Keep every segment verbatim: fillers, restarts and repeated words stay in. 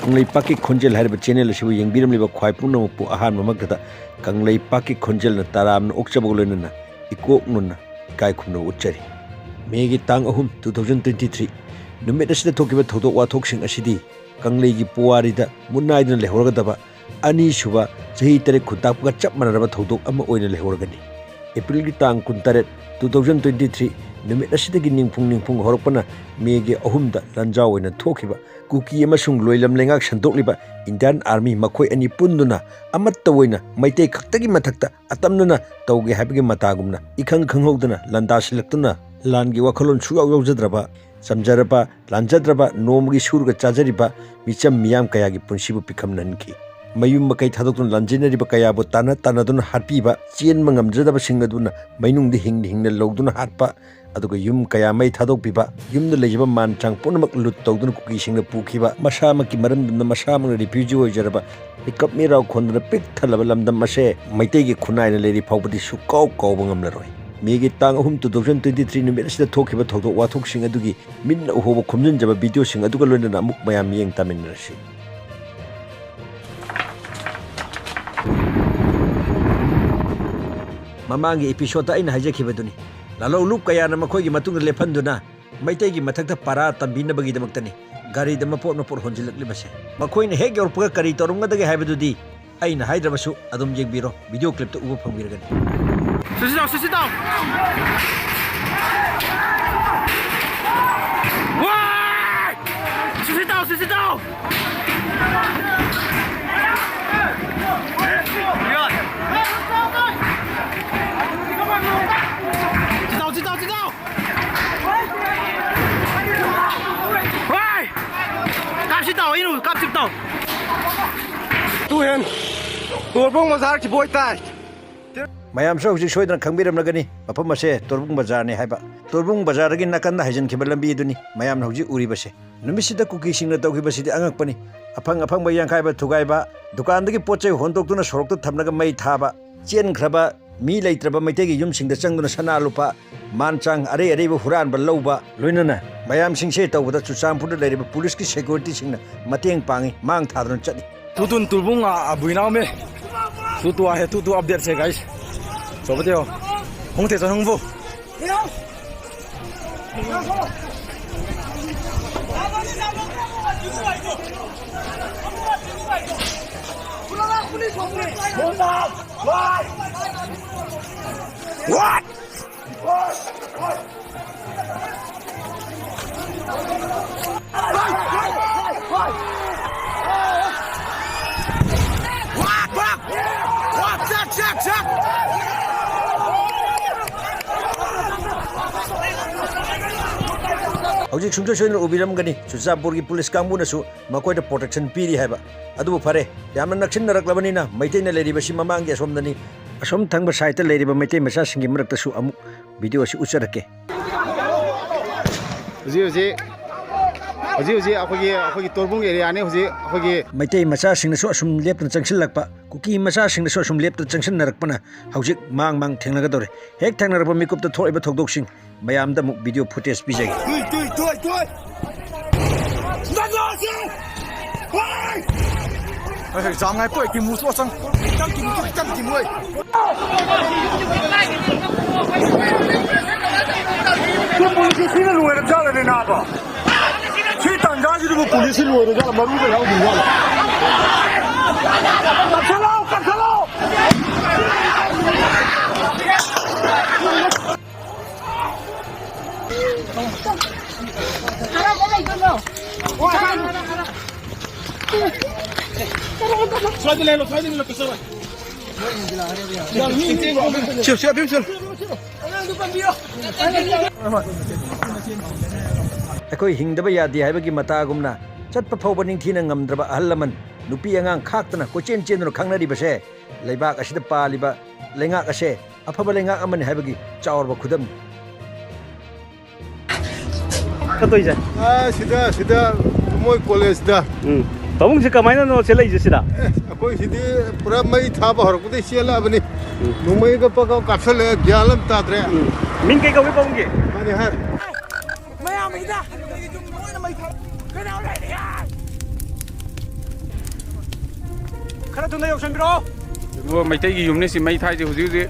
ꯀꯪꯂꯩꯄꯥꯛꯀꯤ ꯈꯣꯟꯖꯦꯜ ꯍꯥꯏꯔꯤꯕ ꯆꯦꯅꯦꯜ ꯑꯁꯤꯕꯨ ꯌꯦꯡꯕꯤꯔꯝꯂꯤꯕ ꯈ꯭ꯋꯥꯏ ꯄꯨꯝꯅꯃꯛꯄꯨ ꯑꯍꯥꯟꯕꯃꯛꯇꯗ ꯀꯪꯂꯩꯄꯥꯛꯀꯤ ꯈꯣꯟꯖꯦꯜꯅ ꯇꯔꯥꯝꯅ ꯑꯣꯛꯆꯕꯒ ꯂꯣꯏꯅꯅ ꯏꯀꯣꯛ ꯅꯣꯟꯅ ꯏꯀꯥꯏ ꯈꯨꯝꯅꯕ ꯎꯠꯆꯔꯤ꯫ ꯃꯦꯒꯤ ꯇꯥꯡ ꯑꯍꯨꯝ, two thousand twenty three ꯅꯨꯃꯤꯠ ꯑꯁꯤꯗ ꯊꯣꯛꯈꯤꯕ ꯊꯧꯗꯣꯛ ꯋꯥꯊꯣꯛꯁꯤꯡ ꯑꯁꯤꯗꯤ ꯀꯪꯂꯩꯒꯤ ꯄꯨꯋꯥꯔꯤꯗ ꯃꯨꯠꯅꯥꯏꯗꯅ ꯂꯩꯍꯧꯔꯒꯗꯕ ꯑꯅꯤꯁꯨꯕ ꯆꯍꯤ ꯇꯔꯦꯠ ꯈꯨꯟꯇꯥꯛꯄꯒ ꯆꯞ ꯃꯥꯟꯅꯔꯕ ꯊꯧꯗꯣꯛ ꯑꯃ ꯑꯣꯏꯅ ꯂꯩꯍꯧꯔꯒꯅꯤ꯫ ꯑꯦꯄ꯭ꯔꯤꯜꯒꯤ ꯇꯥꯡ ꯀꯨꯟꯇꯔꯦꯠ, two thousand twenty three ꯅꯨꯃꯤꯠ ꯑꯁꯤꯗꯒꯤ ꯅꯤꯡꯐꯨꯡ ꯅꯤꯡꯐꯨꯡ ꯍꯧꯔꯛꯄꯅ ꯃꯦꯒꯤ ꯑꯍꯨꯝꯗ ꯂꯥꯟꯖꯥꯎ ꯑꯣꯏꯅ ꯊꯣꯛꯈꯤꯕ ꯀꯨꯀꯤ ꯑꯃꯁꯨꯡ ꯂꯣꯏꯂꯝ ꯂꯩꯉꯥꯛ ꯁꯟꯗꯣꯛꯂꯤꯕ ꯏꯟꯗꯤꯌꯥꯟ ꯑꯥꯔꯃꯤ ꯃꯈꯣꯏ ꯑꯅꯤ ꯄꯨꯟꯗꯨꯅ ꯑꯃꯠꯇ ꯑꯣꯏꯅ ꯃꯩꯇꯩ ꯈꯛꯇꯒꯤ ꯃꯊꯛꯇ ꯑꯇꯝꯅꯅ ꯇꯧꯒꯦ ꯍꯥꯏꯕꯒꯤ ꯃꯇꯥꯒꯨꯝꯅ ꯏꯈꯪ ꯈꯪꯍꯧꯗꯅ ꯂꯥꯟꯗꯥꯁꯤꯜꯂꯛꯇꯨꯅ ꯂꯥꯟꯒꯤ ꯋꯥꯈꯜꯂꯣꯟ ꯁꯨꯡꯌꯥꯎ ꯌꯥꯎꯖꯗ꯭ꯔꯕ, ꯆꯝꯖꯔꯕ, ꯂꯥꯟꯖꯗ꯭ꯔꯕ, ꯅꯣꯡꯃꯒꯤ ꯁꯨꯔꯒ ꯆꯥꯖꯔꯤꯕ ꯃꯤꯆꯝ ꯃꯤꯌꯥꯝ ꯀꯌꯥꯒꯤ ꯄꯨꯟꯁꯤꯕꯨ ꯄꯤꯈꯝꯅꯍꯟꯈꯤ꯫ ꯃꯌꯨꯝ ꯃꯀꯩ ꯊꯥꯗꯣꯛꯇꯨꯅ ꯂꯥꯟꯖꯦꯟꯅꯔꯤꯕ ꯀꯌꯥꯕꯨ ꯇꯥꯟꯅ ꯇꯥꯟꯅꯗꯨꯅ ꯍꯥꯠꯄꯤꯕ, ꯆꯦꯟꯕ ꯉꯝꯖꯗꯕꯁꯤꯡ ꯑꯗꯨꯅ ꯃꯩꯅꯨꯡꯗ ꯍꯤꯡꯅ ꯍꯤꯡꯅ ꯂꯧꯗꯨꯅ ꯍꯥꯠꯄ, ꯑꯗꯨꯒ ꯌꯨꯝ ꯀꯌꯥ ꯃꯩ ꯊꯥꯗꯣꯛꯄꯤꯕ, ꯌꯨꯝꯗ ꯂꯩꯖꯕ ꯃꯥꯟ ꯆꯥꯡ ꯄꯨꯝꯅꯃꯛ ꯂꯨꯠ ꯇꯧꯗꯨꯅ ꯀꯨꯀꯤꯁꯤꯡꯅ ꯄꯨꯈꯤꯕ, ꯃꯁꯥꯃꯛꯀꯤ ꯃꯔꯝꯗꯝꯗ ꯃꯁꯥꯃꯛꯅ ꯔꯤꯐ꯭ꯌꯨꯖꯤ ꯑꯣꯏꯖꯔꯕ, ꯃꯤꯀꯞ ꯃꯤꯔꯥꯎ ꯈꯣꯟꯗꯨꯅ ꯄꯤꯛ ꯊꯜꯂꯕ ꯂꯝꯗꯝ ꯑꯁꯦ ꯃꯩꯇꯩꯒꯤ ꯈꯨꯟꯅꯥꯏꯅ ꯂꯩꯔꯤ ꯐꯥꯎꯕꯗꯤ ꯁꯨꯛꯀꯥꯎ ꯀꯥꯎꯕ ꯉꯝꯂꯔꯣꯏ꯫ ꯃꯦꯒꯤ ꯇꯥꯡ ꯑꯍꯨꯝ, two thousand twenty three ꯅꯨꯃꯤꯠ ꯑꯁꯤꯗ ꯊꯣꯛꯈꯤꯕ ꯊꯧꯗꯣꯛ ꯋꯥꯊꯣꯛꯁꯤꯡ ꯑꯗꯨꯒꯤ ꯃꯤꯠꯅ ꯎꯍꯧꯕ ꯈꯣꯝꯖꯤꯟꯖꯕ ꯚꯤꯗꯤꯑꯣꯁꯤꯡ ꯑꯗꯨꯒ ꯂꯣꯏꯅꯅ ꯑꯃꯨꯛ ꯃꯌꯥꯝ ꯃꯤꯠꯌꯦꯡ ꯇꯥꯃꯤꯟꯅꯔꯁꯤ꯫ ꯃꯃꯥꯡꯒꯤ ꯏꯄꯤꯁꯣꯗꯇ ꯑꯩꯅ ꯍꯥꯏꯖꯈꯤꯕꯗꯨꯅꯤ, ꯂꯥꯂꯧ ꯂꯨꯞ ꯀꯌꯥꯅ ꯃꯈꯣꯏꯒꯤ ꯃꯇꯨꯡꯗ ꯂꯦꯞꯍꯟꯗꯨꯅ ꯃꯩꯇꯩꯒꯤ ꯃꯊꯛꯇ ꯄꯔꯥ ꯇꯝꯕꯤꯅꯕꯒꯤꯗꯃꯛꯇꯅꯤ ꯒꯥꯔꯤꯗ ꯃꯄꯣꯠ ꯃꯄꯣꯠ ꯍꯣꯟꯖꯤꯜꯂꯛꯂꯤꯕꯁꯦ꯫ ꯃꯈꯣꯏꯅ ꯍꯦꯛ ꯌꯧꯔꯛꯄꯒ ꯀꯔꯤ ꯇꯧꯔꯝꯒꯗꯒꯦ ꯍꯥꯏꯕꯗꯨꯗꯤ ꯑꯩꯅ ꯍꯥꯏꯗ꯭ꯔꯕꯁꯨ ꯑꯗꯨꯝ ꯌꯦꯡꯕꯤꯔꯣ, ꯚꯤꯗꯤꯑꯣ ꯀ꯭ꯂꯤꯞꯇ ꯎꯕ ꯐꯪꯕꯤꯔꯒꯅꯤ꯫ ꯁꯨꯁꯤ ꯇꯥꯎ, ꯁꯨꯁꯤ ꯇꯥꯎ! ꯋꯥꯏ! ꯁꯨꯁꯤ ꯇꯥꯎ, ꯁꯨꯁꯤ ꯇꯥꯎ! ꯁꯤ ꯇꯥꯎ, ꯁꯤ ꯇꯥꯎ, ꯁꯤ ꯇꯥꯎ! ꯋꯥꯏ! ꯀꯥꯞꯁꯤ ꯇꯥꯎ, ꯑꯩꯅ ꯀꯥꯞꯁꯤ ꯇꯥꯎ! ꯇꯨ ꯍꯦꯟ ꯇꯣꯔꯕꯨꯡ ꯕꯖꯥꯔ ꯀꯤ ꯕꯣꯏ ꯇꯥꯏ꯫ ꯃꯌꯥꯝꯁꯨ ꯍꯧꯖꯤꯛ ꯁꯣꯏꯗꯅ ꯈꯪꯕꯤꯔꯝꯂꯒꯅꯤ, ꯃꯐꯝ ꯑꯁꯦ ꯇꯣꯔꯕꯨꯡ ꯕꯖꯥꯔꯅꯤ ꯍꯥꯏꯕ꯫ ꯇꯣꯔꯕꯨꯡ ꯕꯖꯥꯔꯗꯒꯤ ꯅꯥꯀꯟꯗ ꯍꯥꯏꯖꯤꯟꯈꯤꯕ ꯂꯝꯕꯤ ꯑꯗꯨꯅꯤ ꯃꯌꯥꯝꯅ ꯍꯧꯖꯤꯛ ꯎꯔꯤꯕꯁꯦ꯫ ꯅꯨꯃꯤꯠꯁꯤꯗ ꯀꯨꯀꯤꯁꯤꯡꯅ ꯇꯧꯈꯤꯕꯁꯤꯗꯤ ꯑꯉꯛꯄꯅꯤ꯫ ꯑꯐꯪ ꯑꯐꯪꯕ ꯌꯥꯡꯈꯥꯏꯕ ꯊꯨꯒꯥꯏꯕ, ꯗꯨꯀꯥꯟꯗꯒꯤ ꯄꯣꯠ ꯆꯩ ꯍꯣꯟꯗꯣꯛꯇꯨꯅ ꯁꯣꯔꯣꯛꯇ ꯊꯝꯂꯒ ꯃꯩ ꯊꯥꯕ, ꯆꯦꯟꯈ꯭ꯔꯕ ꯃꯤ ꯂꯩꯇ꯭ꯔꯕ ꯃꯩꯇꯩꯒꯤ ꯌꯨꯝꯁꯤꯡꯗ ꯆꯪꯗꯨꯅ ꯁꯅꯥ ꯂꯨꯄꯥ, ꯃꯥꯟ ꯆꯥꯡ, ꯑꯔꯩ ꯑꯔꯩꯕ ꯍꯨꯔꯥꯟꯕ ꯂꯧꯕ, ꯂꯣꯏꯅꯅ ꯃꯌꯥꯝꯁꯤꯡꯁꯦ ꯇꯧꯕꯗ ꯆꯨꯔꯆꯥꯟꯄꯨꯔꯗ ꯂꯩꯔꯤꯕ ꯄꯨꯂꯤꯁꯀꯤ ꯁꯦꯀ꯭ꯌꯨꯔꯤꯇꯤꯁꯤꯡꯅ ꯃꯇꯦꯡ ꯄꯥꯡꯏ, ꯃꯥꯡ ꯊꯥꯗꯨꯅ ꯆꯠꯂꯤ꯫ Tutun tulbung a abui nau me. Tutu ahe, tutu update se, guys. Sobat yo. Hung te san hung vo. What? ꯍꯧꯖꯤꯛ ꯁꯨꯡꯁꯣꯏ ꯁꯣꯏꯗꯅ ꯎꯕꯤꯔꯝꯒꯅꯤ, ꯆꯨꯔꯆꯥꯟꯄꯨꯔꯒꯤ ꯄꯨꯂꯤꯁ ꯀꯥꯡꯕꯨꯅꯁꯨ ꯃꯈꯣꯏꯗ protection ꯄꯤꯔꯤ ꯍꯥꯏꯕ꯫ ꯑꯗꯨꯕꯨ ꯐꯔꯦ, ꯌꯥꯝꯅ ꯅꯛꯁꯤꯟꯅꯔꯛꯂꯕꯅꯤꯅ ꯃꯩꯇꯩꯅ ꯂꯩꯔꯤꯕꯁꯤ ꯃꯃꯥꯡꯒꯤ ꯑꯁꯣꯝꯗꯅꯤ꯫ ꯑꯁꯣꯝ ꯊꯪꯕ side ꯇ ꯂꯩꯔꯤꯕ ꯃꯩꯇꯩ ꯃꯆꯥꯁꯤꯡꯒꯤ ꯃꯔꯛꯇꯁꯨ ꯑꯃꯨꯛ video ꯑꯁꯤ ꯎꯠꯆꯔꯛꯀꯦ꯫ ꯍꯧꯖꯤꯛ ꯍꯧꯖꯤꯛ, ꯍꯧꯖꯤꯛ ꯍꯧꯖꯤꯛ ꯑꯩꯈꯣꯏꯒꯤ, ꯑꯩꯈꯣꯏꯒꯤ ꯇꯣꯔꯕꯨꯡ area ꯅꯤ꯫ ꯍꯧꯖꯤꯛ ꯑꯩꯈꯣꯏꯒꯤ ꯃꯩꯇꯩ ꯃꯆꯥꯁꯤꯡꯅꯁꯨ ꯑꯁꯨꯝ ꯂꯦꯞꯇꯅ ꯆꯪꯁꯤꯜꯂꯛꯄ, ꯀꯨꯀꯤ ꯃꯆꯥꯁꯤꯡꯅꯁꯨ ꯑꯁꯨꯝ ꯂꯦꯞꯇꯅ ꯆꯪꯁꯤꯟꯅꯔꯛꯄꯅ ꯍꯧꯖꯤꯛ ꯃꯥꯡ ꯃꯥꯡ ꯊꯦꯡꯅꯒꯗꯧꯔꯦ꯫ ꯍꯦꯛ ꯊꯦꯡꯅꯔꯕ ꯃꯤꯀꯨꯞꯇ ꯊꯣꯛꯂꯤꯕ ꯊꯧꯗꯣꯛꯁꯤꯡ ꯃꯌꯥꯝꯗ ꯑꯃꯨꯛ video footage ꯄꯤꯖꯒꯦ꯫ ꯇꯨꯏ, ꯇꯨꯏ, ꯇꯨꯏ, ꯇꯨꯏ꯫ ꯅꯪ ꯂꯥꯛꯑꯣꯁꯦ! ꯍꯣꯏ! ꯍꯣꯏ, ꯍꯣꯏ, ꯖꯥꯝ ꯉꯥꯏ ꯄꯣꯏ, ꯀꯤꯃꯨ ꯁꯣ ꯆꯪ꯫ ꯈꯤꯇꯪ ꯀꯤꯃꯨ, ꯈꯤꯇꯪ ꯀꯤꯃꯨ, ꯍꯣꯏ꯫ ꯁꯤ ꯄꯨꯂꯤꯁꯁꯤ ꯁꯤꯅ ꯂꯣꯏꯔꯕ ꯖꯥꯠꯂꯅꯦ, ꯅꯥꯕ? ꯁꯤ ꯇꯥꯟꯖꯥꯁꯤꯗꯕꯨ ꯄꯨꯂꯤꯁꯁꯤ ꯂꯣꯏꯔꯕ ꯖꯥꯠꯂ? ꯃꯔꯨꯒ ꯌꯥꯎꯗ꯭ꯔꯤꯕ ꯖꯥꯠꯂ? ꯀꯛꯊꯠꯂꯣ, ꯀꯛꯊꯠꯂꯣ! ꯑꯩꯈꯣꯏ ꯍꯤꯡꯗꯕ ꯌꯥꯗꯦ ꯍꯥꯏꯕꯒꯤ ꯃꯇꯥꯒꯨꯝꯅ ꯆꯠꯄ ꯐꯥꯎꯕ ꯅꯤꯡꯊꯤꯅ ꯉꯝꯗ꯭ꯔꯕ ꯑꯍꯜ ꯂꯃꯟ, ꯅꯨꯄꯤ ꯑꯉꯥꯡ ꯈꯥꯛꯇꯅ ꯀꯣꯏꯆꯦꯟ ꯆꯦꯟꯗꯨꯅ ꯈꯪꯅꯔꯤꯕꯁꯦ ꯂꯩꯕꯥꯛ ꯑꯁꯤꯗ ꯄꯥꯜꯂꯤꯕ ꯂꯩꯉꯥꯛ ꯑꯁꯦ ꯑꯐꯕ ꯂꯩꯉꯥꯛ ꯑꯃꯅꯤ ꯍꯥꯏꯕꯒꯤ ꯆꯥꯎꯔꯕ ꯈꯨꯗꯝꯅꯤ꯫ ꯆꯠꯇꯣꯏꯁꯦ? ꯑꯥ, ꯁꯤꯗ, ꯁꯤꯗ ꯃꯣꯏ ꯀꯣꯂꯦꯖꯇ ꯎꯝ꯫ ꯄꯥꯕꯨꯡꯁꯦ ꯀꯃꯥꯏꯅꯅꯣ ꯆꯦꯜꯂꯛꯏꯁꯦ ꯁꯤꯗ? ꯑꯦ, ꯑꯩꯈꯣꯏ ꯁꯤꯗꯤ ꯄꯨꯔꯥ ꯃꯩ ꯊꯥꯕ ꯍꯧꯔꯛꯄꯗꯩ ꯆꯦꯜꯂꯛꯑꯕꯅꯤ꯫ ꯎꯝ꯫ ꯅꯣꯡꯃꯩꯒ ꯄꯪꯀꯥꯞ ꯀꯥꯞꯁꯜꯂꯛꯑꯦ, ꯒ꯭ꯌꯥꯟ ꯑꯃ ꯇꯥꯗ꯭ꯔꯦ꯫ ꯎꯝ꯫ ꯃꯤꯡ ꯀꯩ ꯀꯧꯒꯦ ꯄꯥꯕꯨꯡꯒꯤ? ꯃꯅꯤꯍꯔ꯫ ꯃꯌꯥꯝ ꯍꯤꯗꯥꯛ ꯂꯣꯏꯅ ꯃꯩ ꯊꯥ-, ꯀꯩꯗꯧ ꯂꯩꯔꯤꯒꯦ? ꯈꯔ ꯊꯨꯅ ꯌꯧꯁꯟꯕꯤꯔꯛꯑꯣ꯫ ꯏꯕꯣ, ꯃꯩꯇꯩꯒꯤ ꯌꯨꯝꯅꯤ ꯁꯤ ꯃꯩ ꯊꯥꯏꯁꯦ ꯍꯧꯖꯤꯛ ꯍꯧꯖꯤꯛ꯫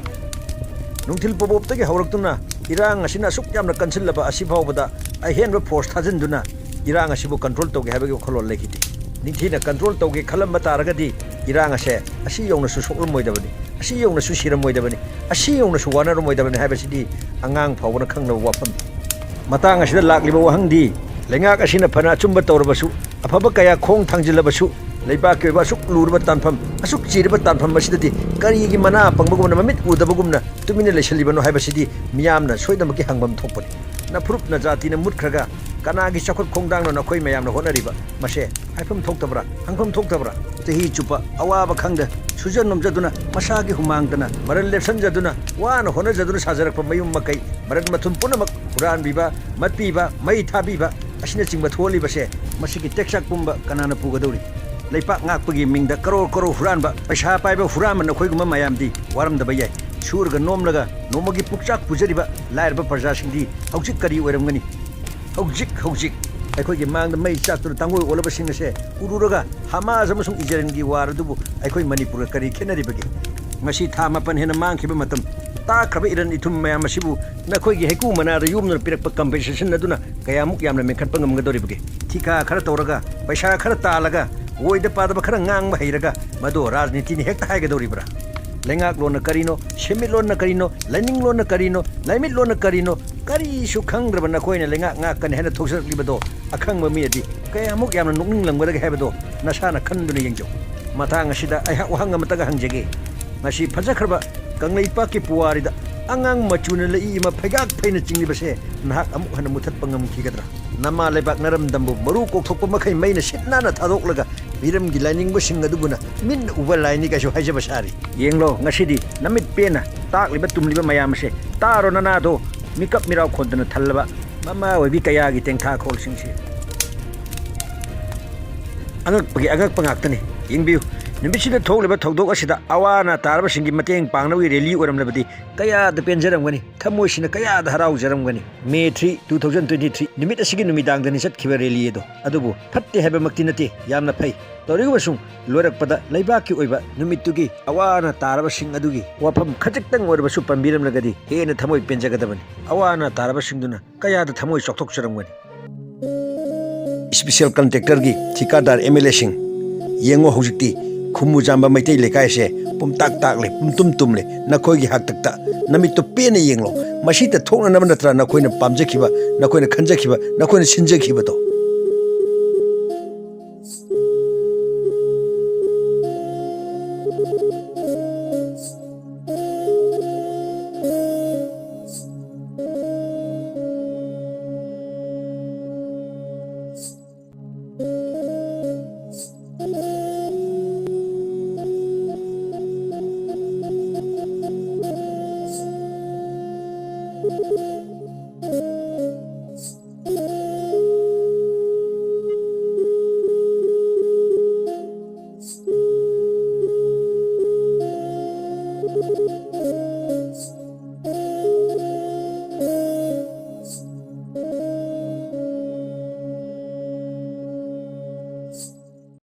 ꯅꯨꯡꯊꯤꯜ ꯄꯣꯕꯣꯞꯇꯒꯤ ꯍꯧꯔꯛꯇꯨꯅ ꯏꯔꯥꯡ ꯑꯁꯤꯅ ꯑꯁꯨꯛ ꯌꯥꯝꯅ ꯀꯟꯁꯤꯜꯂꯕ ꯑꯁꯤ ꯐꯥꯎꯕꯗ ꯑꯍꯦꯟꯕ ꯐꯣꯔꯁ ꯊꯥꯖꯤꯟꯗꯨꯅ ꯏꯔꯥꯡ ꯑꯁꯤꯕꯨ ꯀꯟꯇ꯭ꯔꯣꯜ ꯇꯧꯒꯦ ꯍꯥꯏꯕꯒꯤ ꯋꯥꯈꯜꯂꯣꯟ ꯂꯩꯈꯤꯗꯦ꯫ ꯅꯤꯡꯊꯤꯅ ꯀꯟꯇ꯭ꯔꯣꯜ ꯇꯧꯒꯦ ꯈꯜꯂꯝꯕ ꯇꯥꯔꯒꯗꯤ ꯏꯔꯥꯡ ꯑꯁꯦ ꯑꯁꯤ ꯌꯧꯅꯁꯨ ꯁꯣꯛꯂꯝꯃꯣꯏꯗꯕꯅꯤ, ꯑꯁꯤ ꯌꯧꯅꯁꯨ ꯁꯤꯔꯝꯃꯣꯏꯗꯕꯅꯤ, ꯑꯁꯤ ꯌꯧꯅꯁꯨ ꯋꯥꯅꯔꯝꯃꯣꯏꯗꯕꯅꯤ ꯍꯥꯏꯕꯁꯤꯗꯤ ꯑꯉꯥꯡ ꯐꯥꯎꯕꯅ ꯈꯪꯂꯕ ꯋꯥꯐꯝꯅꯤ꯫ ꯃꯇꯥꯡ ꯑꯁꯤꯗ ꯂꯥꯛꯂꯤꯕ ꯋꯥꯍꯪꯗꯤ, ꯂꯩꯉꯥꯛ ꯑꯁꯤꯅ ꯐꯅ ꯑꯆꯨꯝꯕ ꯇꯧꯔꯕꯁꯨ, ꯑꯐꯕ ꯀꯌꯥ ꯈꯣꯡ ꯊꯥꯡꯖꯤꯜꯂꯕꯁꯨ, ꯂꯩꯕꯥꯛꯀꯤ ꯑꯣꯏꯕ ꯑꯁꯨꯛ ꯂꯨꯔꯕ ꯇꯥꯟꯐꯝ, ꯑꯁꯨꯛ ꯆꯤꯔꯕ ꯇꯥꯟꯐꯝ ꯑꯁꯤꯗꯗꯤ ꯀꯔꯤꯒꯤ ꯃꯅꯥ ꯄꯪꯕꯒꯨꯝꯅ, ꯃꯃꯤꯠ ꯎꯗꯕꯒꯨꯝꯅ ꯇꯨꯃꯤꯟꯅ ꯂꯩꯁꯤꯜꯂꯤꯕꯅꯣ ꯍꯥꯏꯕꯁꯤꯗꯤ ꯃꯤꯌꯥꯝꯅ ꯁꯣꯏꯗꯅꯃꯛꯀꯤ ꯍꯪꯐꯝ ꯊꯣꯛꯄꯅꯤ꯫ ꯅꯐꯨꯔꯨꯞ ꯅꯖꯥꯇꯤꯅ ꯃꯨꯠꯈ꯭ꯔꯒ ꯀꯅꯥꯒꯤ ꯆꯥꯎꯈꯠ ꯈꯣꯡꯊꯥꯡꯅꯣ ꯅꯈꯣꯏ ꯃꯌꯥꯝꯅ ꯍꯣꯠꯅꯔꯤꯕ? ꯃꯁꯦ ꯍꯥꯏꯐꯝ ꯊꯣꯛꯇꯕ꯭ꯔꯥ? ꯍꯪꯐꯝ ꯊꯣꯛꯇꯕ꯭ꯔꯥ? ꯆꯍꯤ ꯆꯨꯞꯄ ꯑꯋꯥꯕ ꯈꯪꯗ ꯁꯨꯖ ꯅꯣꯝꯖꯗꯨꯅ, ꯃꯁꯥꯒꯤ ꯍꯨꯃꯥꯡꯇꯅ ꯃꯔꯜ ꯂꯦꯞꯁꯟꯖꯗꯨꯅ, ꯋꯥꯅ ꯍꯣꯠꯅꯖꯗꯨꯅ ꯁꯥꯖꯔꯛꯄ ꯃꯌꯨꯝ ꯃꯀꯩ, ꯃꯔꯜ ꯃꯊꯨꯝ ꯄꯨꯝꯅꯃꯛ ꯍꯨꯔꯥꯟꯕꯤꯕ, ꯃꯠꯄꯤꯕ, ꯃꯩ ꯊꯥꯕꯤꯕ ꯑꯁꯤꯅꯆꯤꯡꯕ ꯊꯣꯛꯍꯜꯂꯤꯕꯁꯦ, ꯃꯁꯤꯒꯤ ꯇꯦꯛꯆꯥꯛ ꯄꯨꯝꯕ ꯀꯅꯥꯅ ꯄꯨꯒꯗꯧꯔꯤ? ꯂꯩꯄꯥꯛ ꯉꯥꯛꯄꯒꯤ ꯃꯤꯡꯗ ꯀꯔꯣꯔ ꯀꯔꯣꯔ ꯍꯨꯔꯥꯟꯕ, ꯄꯩꯁꯥ ꯄꯥꯏꯕ ꯍꯨꯔꯥꯟꯕ ꯅꯈꯣꯏꯒꯨꯝꯕ ꯃꯌꯥꯝꯗꯤ ꯋꯥꯔꯝꯗꯕ ꯌꯥꯏ꯫ ꯁꯨꯔꯒ ꯅꯣꯝꯂꯒ ꯅꯣꯡꯃꯒꯤ ꯄꯨꯛꯆꯥꯛ ꯄꯨꯖꯔꯤꯕ ꯂꯥꯏꯔꯕ ꯄ꯭ꯔꯖꯥꯁꯤꯡꯗꯤ ꯍꯧꯖꯤꯛ ꯀꯔꯤ ꯑꯣꯏꯔꯝꯒꯅꯤ? ꯍꯧꯖꯤꯛ, ꯍꯧꯖꯤꯛ ꯑꯩꯈꯣꯏꯒꯤ ꯃꯥꯡꯗ ꯃꯩ ꯆꯥꯛꯇꯨꯅ ꯇꯥꯡꯒꯣꯏ ꯑꯣꯜꯂꯕꯁꯤꯡ ꯑꯁꯦ ꯎꯔꯨꯔꯒ ꯍꯃꯥꯁ ꯑꯃꯁꯨꯡ ꯏꯖꯔꯦꯜꯒꯤ ꯋꯥꯔ ꯑꯗꯨꯕꯨ ꯑꯩꯈꯣꯏ ꯃꯅꯤꯄꯨꯔꯒ ꯀꯔꯤ ꯈꯦꯠꯅꯔꯤꯕꯒꯦ? ꯉꯁꯤ ꯊꯥ ꯃꯥꯄꯟ ꯍꯦꯟꯅ ꯃꯥꯡꯈꯤꯕ ꯃꯇꯝ, ꯇꯥꯈ꯭ꯔꯕ ꯏꯔꯟ ꯏꯊꯨꯝ ꯃꯌꯥꯝ ꯑꯁꯤꯕꯨ ꯅꯈꯣꯏꯒꯤ ꯍꯩꯀꯨ ꯃꯅꯥꯗ ꯌꯣꯝꯗꯨꯅ ꯄꯤꯔꯛꯄ ꯀꯝꯄꯦꯟꯁꯦꯁꯟ ꯑꯗꯨꯅ ꯀꯌꯥꯃꯨꯛ ꯌꯥꯝꯅ ꯃꯦꯟꯈꯠꯄ ꯉꯝꯒꯗꯧꯔꯤꯕꯒꯦ? ꯊꯤꯀꯥ ꯈꯔ ꯇꯧꯔꯒ, ꯄꯩꯁꯥ ꯈꯔ ꯇꯥꯜꯂꯒ, ꯑꯣꯏꯗ ꯄꯥꯗꯕ ꯈꯔ ꯉꯥꯡꯕ ꯍꯩꯔꯒ ꯃꯗꯨ ꯔꯥꯖꯅꯤꯇꯤꯅꯤ ꯍꯦꯛꯇ ꯍꯥꯏꯒꯗꯧꯔꯤꯕ꯭ꯔꯥ? ꯂꯩꯉꯥꯛꯂꯣꯟꯅ ꯀꯔꯤꯅꯣ, ꯁꯦꯟꯃꯤꯠꯂꯣꯟꯅ ꯀꯔꯤꯅꯣ, ꯂꯥꯏꯅꯤꯡꯂꯣꯟꯅ ꯀꯔꯤꯅꯣ, ꯂꯥꯏꯃꯤꯠꯂꯣꯟꯅ ꯀꯔꯤꯅꯣ, ꯀꯔꯤꯁꯨ ꯈꯪꯗ꯭ꯔꯕ ꯅꯈꯣꯏꯅ ꯂꯩꯉꯥꯛ ꯉꯥꯛꯀꯅꯤ ꯍꯥꯏꯅ ꯊꯣꯛꯆꯔꯛꯂꯤꯕꯗꯣ ꯑꯈꯪꯕ ꯃꯤꯅꯗꯤ ꯀꯌꯥꯃꯨꯛ ꯌꯥꯝꯅ ꯅꯣꯛꯅꯤꯡꯂꯝꯒꯗꯒꯦ ꯍꯥꯏꯕꯗꯣ ꯅꯁꯥꯅ ꯈꯟꯗꯨꯅ ꯌꯦꯡꯖꯧ꯫ ꯃꯇꯥꯡ ꯑꯁꯤꯗ ꯑꯩꯍꯥꯛ ꯋꯥꯍꯪ ꯑꯃꯇꯒ ꯍꯪꯖꯒꯦ꯫ ꯉꯁꯤ ꯐꯖꯈ꯭ꯔꯕ ꯀꯪꯂꯩꯄꯥꯛꯀꯤ ꯄꯨꯋꯥꯔꯤꯗ ꯑꯉꯥꯡ ꯃꯆꯨꯅ ꯂꯩꯏ ꯑꯃ ꯐꯩꯒꯥꯛ ꯐꯩꯅ ꯆꯤꯡꯂꯤꯕꯁꯦ ꯅꯍꯥꯛ ꯑꯃꯨꯛ ꯍꯟꯅ ꯃꯨꯊꯠꯄ ꯉꯝꯈꯤꯒꯗ꯭ꯔꯥ? ꯅꯃꯥ ꯂꯩꯕꯥꯛ ꯅꯔꯝꯗꯝꯕꯨ ꯃꯔꯨ ꯀꯣꯛꯊꯣꯛꯄ ꯃꯈꯩ ꯃꯩꯅ ꯁꯤꯠ ꯅꯥꯟꯅ ꯊꯥꯗꯣꯛꯂꯒ ꯃꯤꯔꯝꯒꯤ ꯂꯥꯏꯅꯤꯡꯕꯁꯤꯡ ꯑꯗꯨꯕꯨꯅ ꯃꯤꯠꯅ ꯎꯕ ꯂꯥꯏꯅꯤ ꯀꯩꯁꯨ ꯍꯥꯏꯖꯕ ꯁꯥꯔꯤ꯫ ꯌꯦꯡꯂꯣ, ꯉꯁꯤꯗꯤ ꯅꯃꯤꯠ ꯄꯦꯟꯅ ꯇꯥꯛꯂꯤꯕ ꯇꯨꯝꯂꯤꯕ ꯃꯌꯥꯝ ꯑꯁꯦ ꯇꯥꯔꯣ ꯅꯅꯥꯗꯣ, ꯃꯤꯀꯞ ꯃꯤꯔꯥꯎ ꯈꯣꯟꯗꯅ ꯊꯜꯂꯕ ꯃꯃꯥ ꯑꯣꯏꯕꯤ ꯀꯌꯥꯒꯤ ꯇꯦꯡꯊꯥꯈꯣꯜꯁꯤꯡꯁꯦ꯫ ꯑꯉꯛꯄꯒꯤ ꯑꯉꯛꯄ ꯉꯥꯛꯇꯅꯤ꯫ ꯌꯦꯡꯕꯤꯌꯨ, ꯅꯨꯃꯤꯠꯁꯤꯗ ꯊꯣꯛꯂꯤꯕ ꯊꯧꯗꯣꯛ ꯑꯁꯤꯗ ꯑꯋꯥ ꯑꯅꯥ ꯇꯥꯔꯕꯁꯤꯡꯒꯤ ꯃꯇꯦꯡ ꯄꯥꯡꯅꯕꯒꯤ ꯔꯦꯂꯤ ꯑꯣꯏꯔꯝꯂꯕꯗꯤ ꯀꯌꯥꯗ ꯄꯦꯟꯖꯔꯝꯒꯅꯤ, ꯊꯃꯣꯏꯁꯤꯅ ꯀꯌꯥꯗ ꯍꯔꯥꯎꯖꯔꯝꯒꯅꯤ꯫ May three, two thousand twenty three ꯅꯨꯃꯤꯠ ꯑꯁꯤꯒꯤ ꯅꯨꯃꯤꯗꯥꯡꯗꯅꯤ ꯆꯠꯈꯤꯕ ꯔꯦꯂꯤ ꯑꯗꯣ꯫ ꯑꯗꯨꯕꯨ ꯐꯠꯇꯦ ꯍꯥꯏꯕꯃꯛꯇꯤ ꯅꯠꯇꯦ, ꯌꯥꯝꯅ ꯐꯩ꯫ ꯇꯧꯔꯤꯒꯨꯝꯕꯁꯨꯡ ꯂꯣꯏꯔꯛꯄꯗ ꯂꯩꯕꯥꯛꯀꯤ ꯑꯣꯏꯕ ꯅꯨꯃꯤꯠꯇꯨꯒꯤ ꯑꯋꯥ ꯑꯅꯥ ꯇꯥꯔꯕꯁꯤꯡ ꯑꯗꯨꯒꯤ ꯋꯥꯐꯝ ꯈꯖꯤꯛꯇꯪ ꯑꯣꯏꯔꯕꯁꯨ ꯄꯟꯕꯤꯔꯝꯂꯒꯗꯤ ꯍꯦꯟꯅ ꯊꯃꯣꯏ ꯄꯦꯟꯖꯒꯗꯕꯅꯤ꯫ ꯑꯋꯥ ꯑꯅꯥ ꯇꯥꯔꯕꯁꯤꯡꯗꯨꯅ ꯀꯌꯥꯗ ꯊꯃꯣꯏ ꯆꯥꯎꯊꯣꯛꯆꯔꯝꯒꯅꯤ꯫ ꯏꯁꯄꯤꯁꯦꯜ ꯀꯟꯇ꯭ꯔꯦꯛꯇꯔꯒꯤ ꯊꯤꯀꯥꯗꯥꯔ ꯑꯦꯝ ꯑꯦꯜ ꯑꯦꯁꯤꯡ, ꯌꯦꯡꯉꯣ, ꯍꯧꯖꯤꯛꯇꯤ ꯈꯨꯃꯨ ꯆꯥꯝꯕ ꯃꯩꯇꯩ ꯂꯩꯀꯥꯏꯁꯦ ꯄꯨꯝꯇꯥꯛ ꯇꯥꯛꯂꯦ, ꯄꯨꯝꯇꯨꯝ ꯇꯨꯝꯂꯦ꯫ ꯅꯈꯣꯏꯒꯤ ꯍꯥꯛꯇꯛꯇ ꯅꯃꯤꯠꯇꯨ ꯄꯦꯟꯅ ꯌꯦꯡꯂꯣ꯫ ꯃꯁꯤꯗ ꯊꯣꯛꯅꯅꯕ ꯅꯠꯇ꯭ꯔꯥ ꯅꯈꯣꯏꯅ ꯄꯥꯝꯖꯈꯤꯕ, ꯅꯈꯣꯏꯅ ꯈꯟꯖꯈꯤꯕ, ꯅꯈꯣꯏꯅ ꯁꯤꯟꯖꯈꯤꯕꯗꯣ?